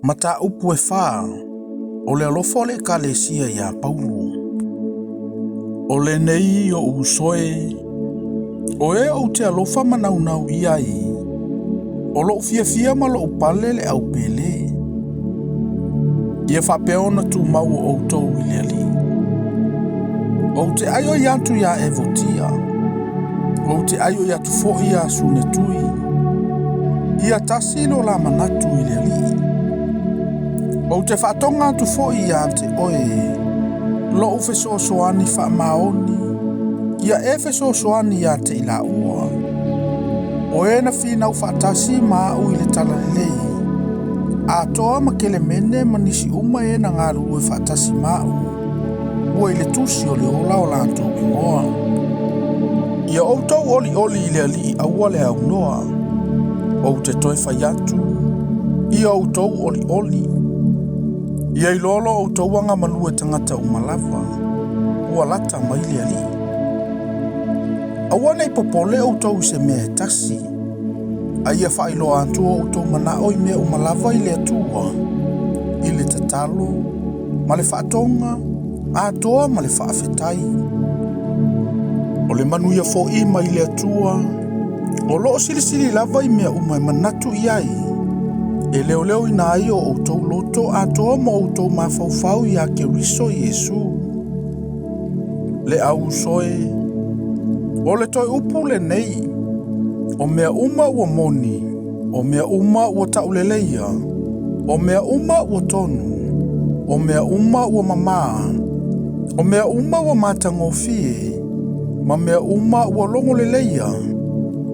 Mataupu e fa o le alofa o le Ekalesia iā Paulo. O lenei oʻu uso e, o e ou te alofa ma naunau i ai, o loʻu fiafia ma loʻu pale le aupele. Ia faapea ona tumau o ʻoutou i le Alii. Ou te ʻaioi atu iā Evotia, ou te ʻaioi atu foi iā Sunetui, ia tasi lo la manatu i le Alii. Ou te faatoga atu foi ia te oe, loʻu fesoasoani faamaoni, ia e fesoasoani iā te i laua. O e na finau faatasi ma aʻu i le talalelei, atoa ma Kelemene ma nisi uma e na galulue faatasi ma aʻu, ua i le tusi o le ola o latou igoa. Ia outou olioli i le Alii aua le aunoa. Ou te toe fai atu, ia outou olioli. Ia iloa lo outou agamalu e tagata uma lava, ua lata mai le Alii. Aua ne i popole outou i se mea e tasi, a ia faailoa atu o outou manao i mea uma lava i le Atua, i le tatalo, ma le faatoga, atoa ma le faafetai. O le manuia foʻi mai le Atua, o loo silisili lava i mea uma e manatu i ai, e leoleoina ai o outou loto atoa ma outou mafaufau iā Keriso Iesu. Le au uso e, o le toe upu lenei, o mea uma ua moni, o mea uma ua tauleleia, o mea uma ua tonu, o mea uma ua mamā, o mea uma ua matagofie, ma mea uma ua logoleleia,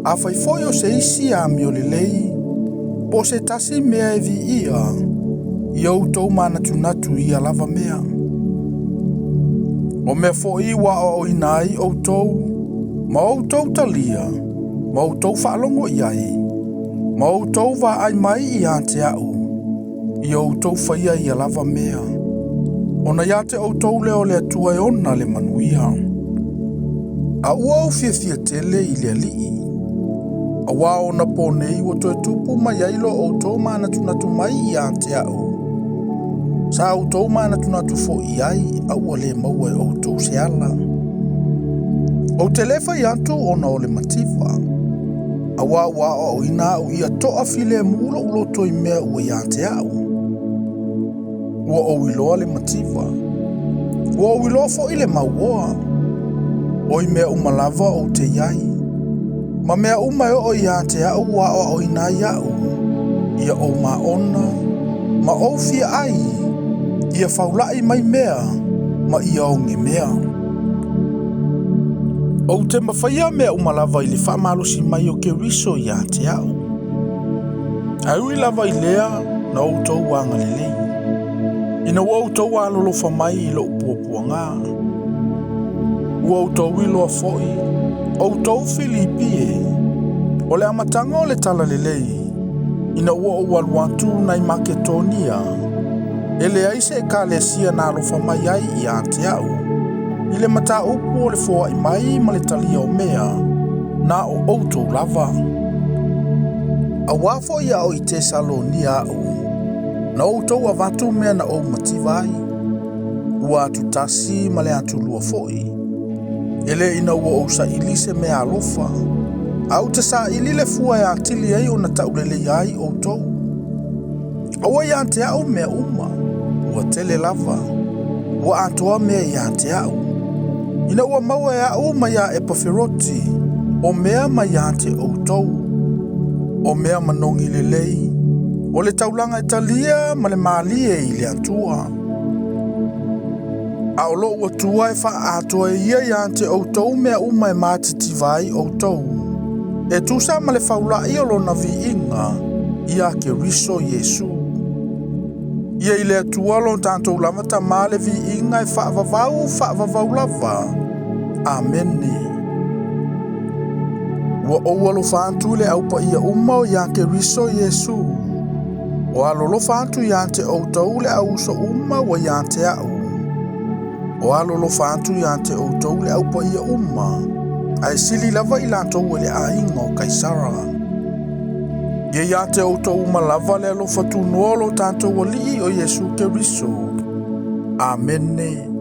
afai foi o se isi amio lelei, po o se tasi mea e viia, ia outou manatunatu i ia lava mea. O mea foi ua aoaoina ai outou, ma outou talia, ma outou faalogo i ai, ma outou vaai mai ia te aʻu, ia outou faia ia lava mea. Ona ia te outou lea o le Atua e ona le manuia. A ua ou fiafia tele i le Alii, auā ona pō nei ua toe tupu mai ai lo outou manatunatu mai ia te aʻu. Sa outou manatunatu foi i ai, a ua le maua e outou se ala. Ou te le fai atu ona o le mativa, auā ua aoaoina aʻu ia toafilemu loʻu loto i mea ua ia te aʻu. Ua ou iloa le mativa. Ua ou iloa foi le mauoa. O i mea uma lava ou te i ai. Ma mea uma e oo ia te aʻu ua aoaoina ai aʻu, ia ou maona, ma ou fia ai, ia faulaʻi mai mea, ma ia oge mea. Ou te mafaia mea uma lava i le faamalosi mai o Keriso ia te aʻu. Ae ui lava i lea na outou agalelei, ina ua outou alolofa mai i lou puapuaga. Ua outou iloa foi, outou Filipi e, o le amataga o le talalelei, ina ua ou alu atu nai Maketonia, e leai se Ekalesia na alofa mai ai ia te aʻu, i le mataupu o le foai mai ma le talia o mea, na o outou lava. Auā foi a o i Tesalonia aʻu, na outou avatu mea na ou mativa ai, ua atu tasi ma le atu lua foi. E le ina ua ou saili se mea alofa, a ou te saili le fua e atili ai ona tauleleia ai outou. Aua ia te aʻu mea uma, ua tele lava, ua atoa mea ia te aʻu. Ina ua maua e aʻu mai iā Epaferoti, o mea mai ia te outou, o mea manogi lelei, o le taulaga e talia ma le mālie i le Atua. A o loʻu Atua e faaatoa e ia ia te outou mea uma e matitiva ai outou, e tusa ma le faulaʻi o lona viiga iā Keriso Iesu. Ia i le Atua lo tatou lava Tamā le viiga e faavavau faavavau lava. Amene. Ua ou alofa atu i le au paia uma o iā Keriso Iesu. O alolofa atu ia te outou le au uso uma ua ia te aʻu. O alolofa atu ia te outou le au paia uma, ae sili lava i latou i le aiga o Kaisara. Ia ia te outou uma lava le alofa tunoa o lo tatou Alii o Iesu Keriso. Amene.